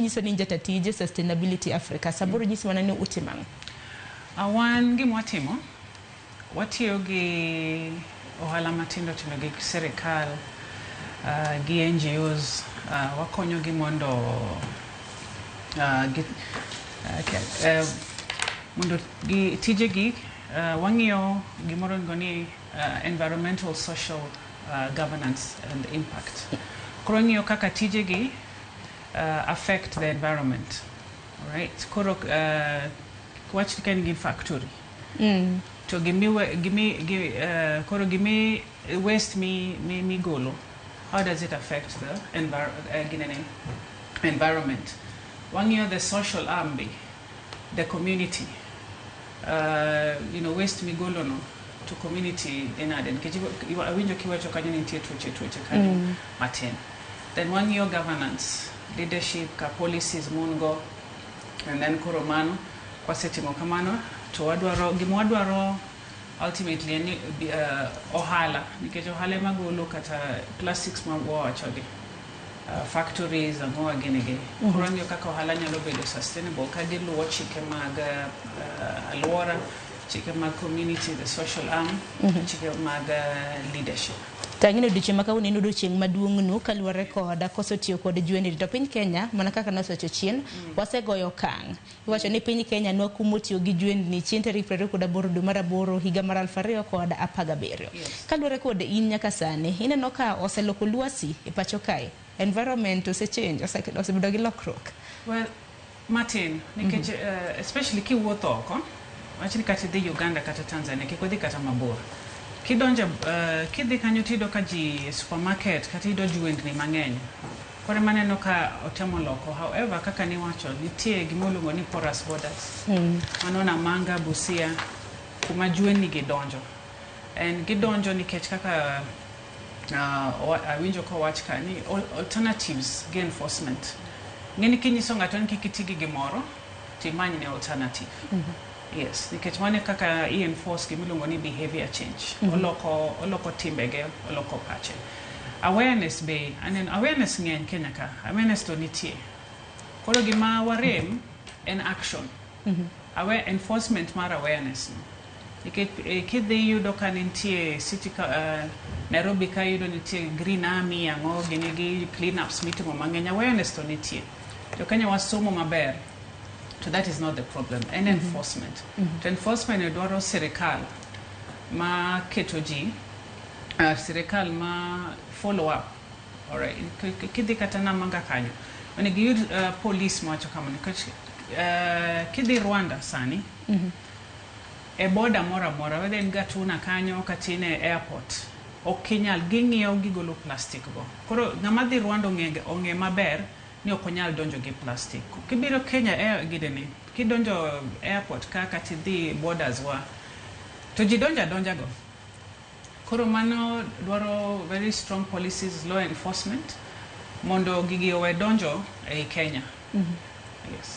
Inyiso ni in jata tije Sustainability Africa. Samoro nyisi mana ni utimo ang'o? Wan gima watimo, watiyo gi ohala matindo tindo gi sirikal, gi NGOs, wakonyogi mondo gi, okay, mondo gi tijegi wang'iyo gimoro iluongo ni environmental social governance and impact. Koro wang'iyo kaka tijegi affect the environment. Alright? Koro wach ka in gi factory to gimi, gimi, gi, koro gimi waste mi migolo, how does it affect the ginene, environment? Wang'iyo the social arm be, the community, waste migolo no to community dhi nade? Nikech awinjo kiwacho kanyo ni nitie tuoche kanyo matin. Then wang'iyo governance, leadership ka policies mun go, and then koro mano kwasetimo kamano to wadwaro gima wadwaro ultimately en ni ohala, nikech ohala ema golo kata plastics ma wawachogi, factories ang'owa gini gi. Koro wang'iyo kaka ohala nyalo bedo sustainable ka giluwo chike mag alwora, chike mag community, the social arm, chike mag leadership. To ang'e ni odiochieng' ma kawuono en odiochieng' maduong' nu kaluwore kod koso tiyo kod jwendni. To piny Kenya, mana kaka nasewacho chien, wasegoyo okang'. Iwacho ni piny Kenya nwakumo tiyo gi jwendni chien tarik 28 dwe mar aboro higa mar 2017. Kaluwore kod in nyaka sani, ineno ka oseloko lwasi e pacho kae? Environment osechange, osebedo gi lokruok? Well, matin, nikech especially kiwuotho oko, wachni kata idhi Uganda kata Tanzania, kik wadhi kata mabor. Kidonjo, kidhi kanyo tiyudo ka ji e supermarket kata iyudo jwendni mang'eny. Koro ema aneno ka otemo loko. However, kaka niwacho, nitie gima iluongo ni porous borders. Mano Namanga, Busia, kuma jwendni gi donjo. And gidonjo nikech kaka awinjo kowach ka ni alternatives gi enforcement. Ng'eni kinyiso ng'ato ni kik iti gi gimoro, timany ne alternative. Yes, nikech mano e kaka i enforce gima iluongo ni behavior change. Oloko timbege, oloko pache. Awareness be, aneno awareness ng'eny Kenya ka. Awareness to nitie. Koro gima warem en action. Enforcement mar awareness no. Nikech kidhi yudo ka nitie city ka, Nairobi ka yudo nitie Green Army, ang'o gini gi clean ups mitimo mang'eny, awareness to nitie. Jo Kenya wasomo maber. To that is not the problem. En enforcement. To enforcement ne dwaro sirikal ma keto ji, sirikal ma follow up. Alright. Kidhi kata Namanga kanyo, onego iyud police mawacho kamano. Nikech kidhi Rwanda sani, e border moro amora, whether en Gatuna kanyo kata in e airport, ok inyal, ging'iyo gigolo plastic go. Koro ng'ama dhi Rwanda ong'e maber ni ok onyal donjo gi plastic. Kibiro Kenya e ginene, kidonjo airport ka kata idhi borders wa, to ji donjo adonja go. Koro mano dwaro very strong policies, law enforcement, mondo gigi owe donjo ei Kenya. Yes.